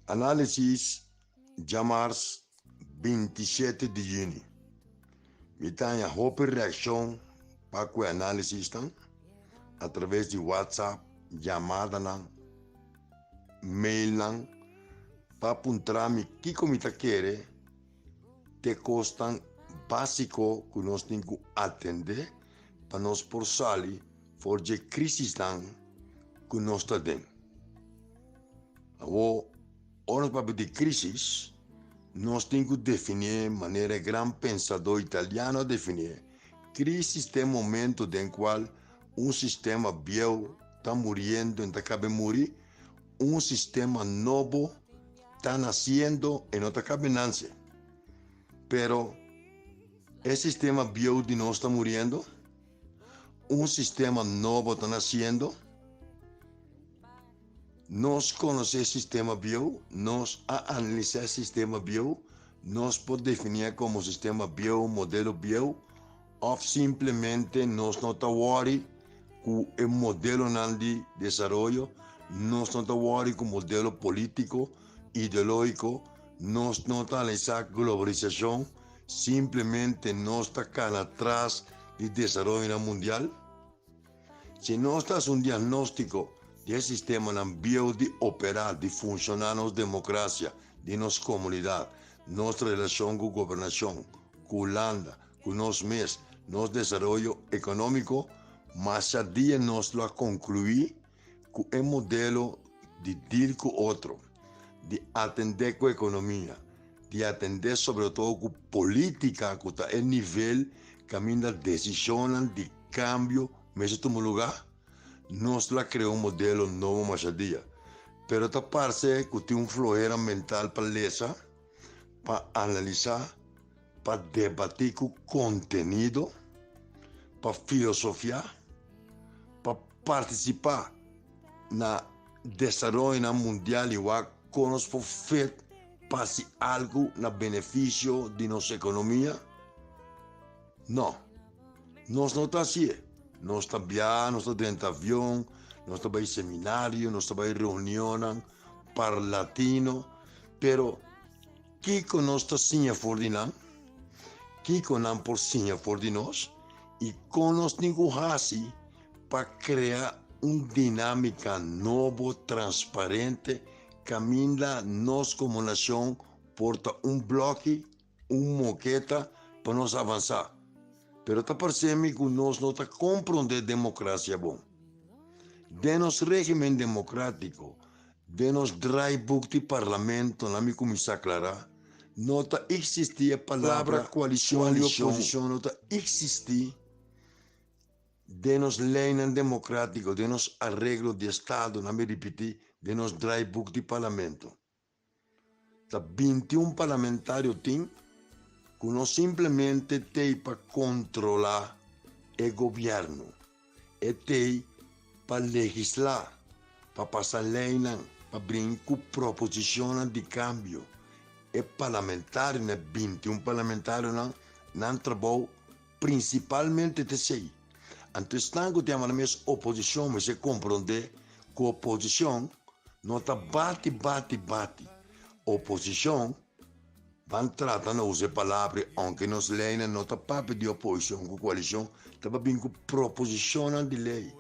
Análisis djamars 27 di yüni. Mi ta haña hopi reakshon pa ku e análisisnan atraves di WhatsApp, yamadanan, mailnan pa puntra mi kiko mi ta kere te kosnan básiko ku nos tin ku atendé pa nos por sali for dje krisisnan ku nos ta den. Awor, ora nos papia di krísis, nos tin ku definié manera e gran pensadó italiano a definié, Krísis ta e momento den kual un sistema bieu ta muriendo i ta kabe muri, un sistema nobo ta nasiendo i no ta kabe nanse. Pero, e sistema bieu di nos ta muriendo? Un sistema nobo ta nasiendo? Nos konosé e sistema bieu, nos a analisá e sistema bieu, nos por definié komo sistema bieu, modelo bieu, òf simplemente nos no ta wòri ku e modelonan di desaroyo, nos no ta wòri ku modelo polítiko, ideológiko, nos no ta analisá globalisashon, simplemente nos ta kana tras di desaroyonan mundial. Si nos ta hasi un diagnóstiko di e sistemanan bieu di operá, di funshoná nos demokrasia, di nos komunidat, nos relashon ku gobernashon, ku Hulanda, ku nos mes, nos desaroyo ekonómiko, masha dia nos lo a konkluí ku e modelo di dil ku otro, di atendé ku ekonomia, di atendé sobretodo ku polítika ku ta e nivel kaminda desishonnan di kambio mester tuma lugá, nos la krea un modelo nobo masha dia. Pero ta parse ku tin un flohera mental pa lesa, pa analisá, pa debatí ku kontenido, pa filosofiá, pa partisipá na desaroyonan mundial i wak kon nos por fet pa hasi algu na benefisio di nos ekonomia. No, nos no ta hasié. Nos ta biaha, nos ta drenta avion, nos ta bai seminario, nos ta bai reunionnan parlatino, pero kiko nos ta siña for di nan? Kiko nan por siña for di nos? I kon nos tin ku hasi pa krea un dinámika nobo, transparente, kaminda nos komo nashon por ta un bloki un moketa pa nos avansá. Pero ta parse mi ku nos no ta komprondé demokrasia bon. Den nos régimen demokrátiko, den nos draaiboek di parlamento, na mi kuminsá aklará, no ta eksistí e palabra koalishon i oposishon no ta eksistí den nos leinan demokrátiko, den nos areglo di estado, na mi ripití, den nos draaiboek di parlamento. Ta 21 parlamentario tin ku no simplemente t'ei pa kontrolá e gobièrnu, e t'ei pa legislá, pa pasa leinan, pa bringi ku proposishonnan di kambio. E parlamentarionan, e 21 parlamentarionan, nan trabou prinsipalmente ta esei. Anto esnan ku ta yama nan mes oposishon mester komprondé ku oposishon no ta bati, bati, bati. Oposishon ban trata na usa e palabra ounke nos leinan no ta papia di oposishon ku koalishon, ta pa bini ku proposishonnan di lei,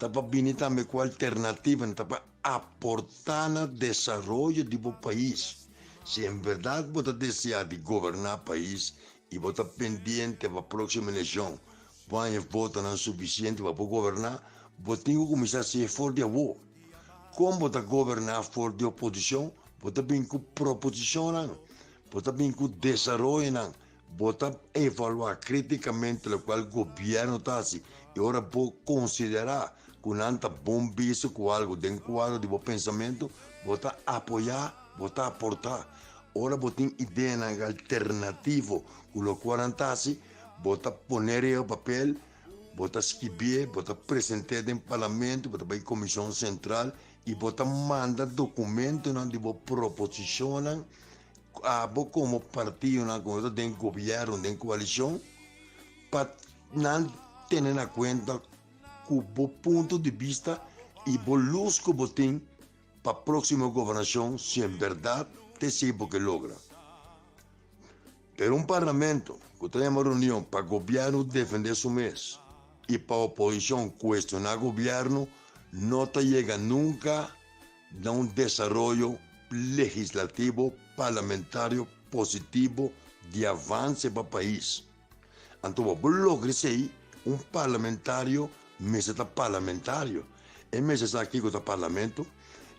ta pa bini tambe ku alternativanan, ta pa aportá na desaroyo di bo pais. Si en bèrdat bo ta deseá di goberná pais i bo ta pendiente pa próksimo elekshon bo haña votonan sufisiente pa bo goberná, bo tin ku kuminsá hasié for di awor. Kon bo ta goberná for di oposishon? Bo ta bin ku proposishonnan, bo ta bin ku desaroyonan, bo ta evaluá krítikamente lokual gobièrnu ta hasi i ora bo konsiderá ku nan ta bon bisto ku algu den kuadro di bo pensamentu, bo ta apoyá, bo ta aportá. Ora bo tin ideanan alternativo ku lokual nan ta hasi, bo ta pone riba papel, bo ta skibié, bo ta present'é den parlamento, bo ta bai komishon sentral i bo ta manda dokumentonan di bo proposishonnan abo komo partidonan ku ta den gobièrnu, den koalishon, pa nan tene na kuenta ku bo punto di bista i bo lus ku bo tin. pa próksimo gobernashon si en bèrdat ta esei bo ke logra. Pero un parlamento ku ta yama reunion pa gobièrnu defendé su mes i pa oposishon kuestioná gobièrnu no ta yega nunka na un desaroyo legislativo parlamentario positivo di avanse pa pais. Anto pa bo logra esei un parlamentario mester ta parlamentario. E mester sa kiko ta parlamento,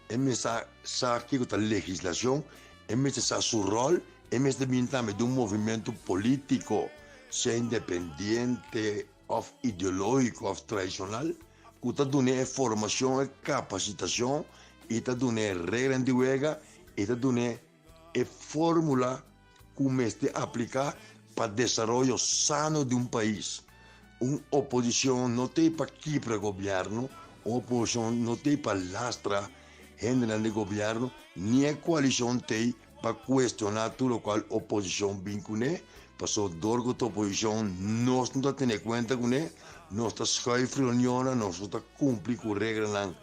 e mester sa kiko ta legislashon, e mester sa su ròl, e mester bini tambe di un movimentu polítiko, sea independiente òf ideológiko òf tradishonal, ku ta dun'é e formashon, e kapasitashon i ta dun'é reglanan di wega i ta dun'é e fórmula ku mester apliká pa desaroyo sano di un pais. Un oposishon no t'ei pa kibra gobièrnu, un oposishon no t'ei pa lastra hendenan di gobièrnu, ni e koalishon t'ei pa kuestioná tur lokual oposishon bin kuné, pasobra dor ku ta oposishon nos no ta tene kuenta kuné, nos ta schuif reunionnan, nos no ta kumpli ku reglanan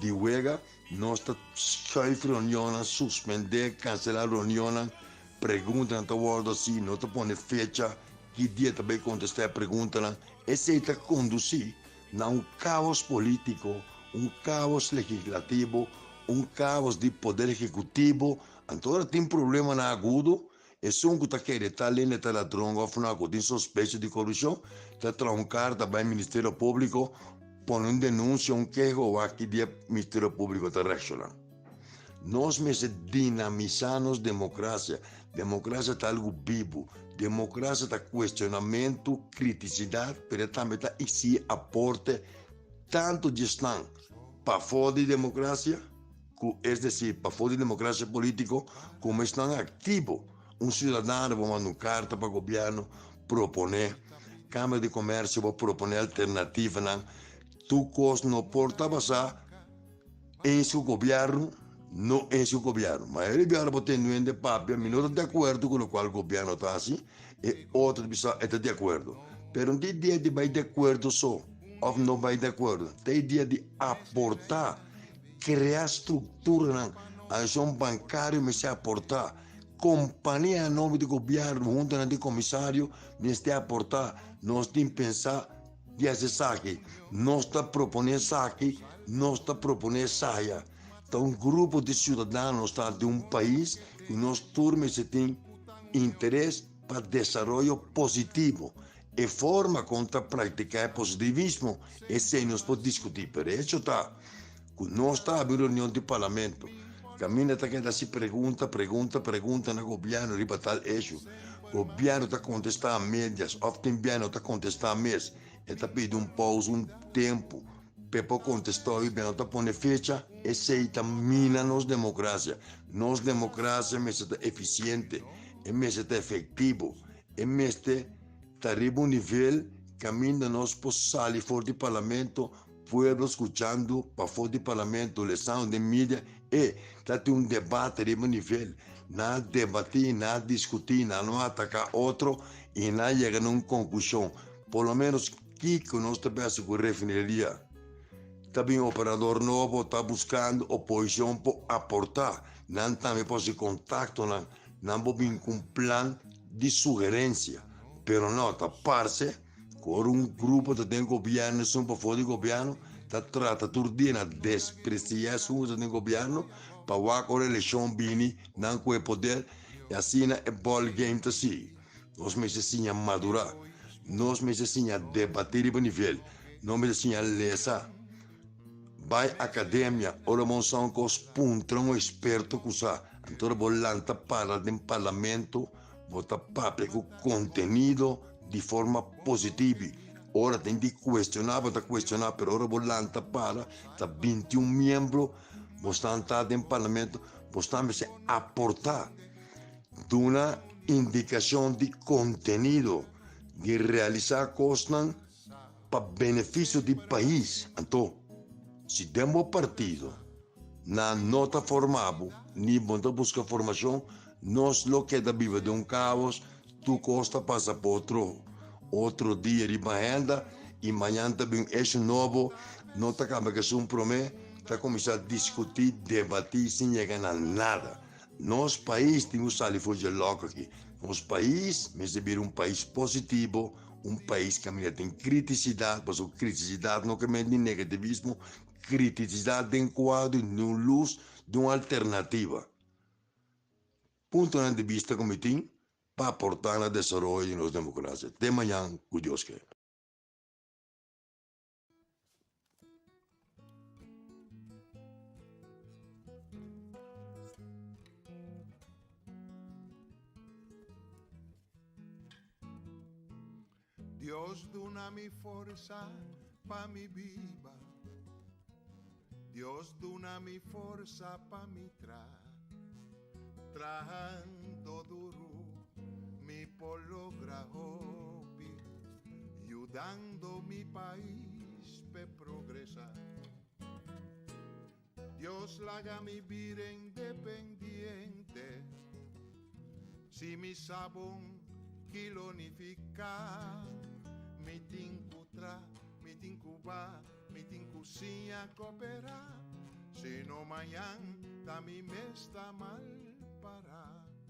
di wega. Nos ta schuif reunionnan, suspendé, kanselá reunionnan, preguntanan ta wòrdu hasi, no ta pone fecha ki dia ta bai kontestá e preguntanan. Esei ta kondusí na un káos polítiko, un káos legislativo, un káos di poder ehekutivo. Anto ora tin problemanan agudo, esun ku ta kere ta lende ta ladron òf no ku tin sospecho di korupshon, ta traha un karta bai Ministerio Públiko, pone un denunsia, un keho, wak ki dia Ministerio Públiko ta reakshoná. Nos mester dinamisá nos demokrasia. Demokrasia ta algu bibu. Demokrasia ta kuestionamentu, kritisidat, pero e tambe ta eksihí aporte tantu di esnan pafó di demokrasia, ku es desir pafó di demokrasia polítiko, komo esnan aktivo. Un siudadano por manda un karta pa gobièrnu proponé, Kámara di Komèrsio por proponé alternativanan. Tur kos no por ta basá eens ku gobièrnu, no eens ku gobièrnu. Mayoria di biaha bo tende un hende papia, mi no ta di akuerdo ku lokual gobièrnu ta hasi, e otro ta bisa e ta di akuerdo. Pero no ta idea di bai di akuerdo so òf no bai di akuerdo, ta idea di aportá. Krea strukturanan, Asosiashon Bankario mester aportá, kompania a nomber di gobièrnu huntonan di komisario mester aportá. Nos tin pensá di hasi esaki, nos ta proponé esaki, nos ta proponé esaya. Ta un grupo di siudadano ta di un pais ku nos tur mester tin interes pa desaroyo positivo. E forma kon ta praktiká e positivismo, esei nos por diskutí, pero e hecho ta ku nos ta habri reunion di parlamento, kaminda ta keda hasi pregunta, pregunta, pregunta na gobièrnu riba tal hecho. Gobièrnu ta kontestá a medias òf tin bia no ta kontestá mes, e ta pidi un pousa, un tempu p'e por kontestá i bia no ta pone fecha, esei ta mina nos demokrasia. Nos demokrasia mester ta efisiente, e mester ta efektivo. E mester ta riba un nivel kaminda nos por sali for di parlamento, pueblo skuchando pafó di parlamento, lesando den media, e ta tin un debate riba nivel. Nan a debatí, nan a diskutí, nan no a ataká otro i nan a yega na un konklushon. Por lo menos kiko nos ta bèsa ku refineria? Ta bin operador nobo, ta buskando oposishon por aportá. Nan tambe por hasi kontaktonan. Nan por bin ku un plan di sugerensia, pero no ta parse ku ora un grupo ta den gobièrnu esun pafó di gobièrnu ta trata tur dia na despresiá esun ku ta den gobièrnu pa wak ora elekshon bini nan ku e poder i asina e ball game ta sigui. Nos mester siña madurá, nos mester siña debatí riba nivel, nos mester siña lesa. Bai akademia ora bo sa un kos puntra un eksperto ku sa. Anto ora bo lanta para den parlamento bo ta papia ku kontenido di forma positibi. Ora tin di kuestioná bo ta kuestioná pero ora bo lanta para ta 21 miembro bo sta ta den parlamento bo sta mester aportá duna indikashon di kontenido di realisá kosnan pa benefisio di pais. Anto, si den bo partido nan no ta forma bo, ni bo no ta buska formashon, nos lo keda biba den un kaos, tur kos ta pasa pa otro otro dia riba henda i mañan ta bin un esho nobo, no ta kaba ku esun promé. Ta kuminsá diskutí, debatí sin yega na nada. Nos pais tin ku sali for dje lòk aki. Nos pais mester bira un pais positivo, un pais kaminda tin kritisidat, pasobra kritisidat no ke men di negativismo, kritisidat den kuadro di un lus, di un alternativa. Puntonan di bista ku mi tin pa aportá na desaroyo di nos demokrasia. Te mañan ku Dios ke. Dios duna mi forsa pa mi biba. Dios duna mi forsa pa mi tra. Trahando duru mi por logra hopi, yudando mi pais p'e progresá. Dios laga mi bira independiente, si mi sa bon ki lo nifiká. Mi tin ku tra, mi tin ku ba, mi tin ku siña koperá, sino mañan ta mi mes ta mal pará.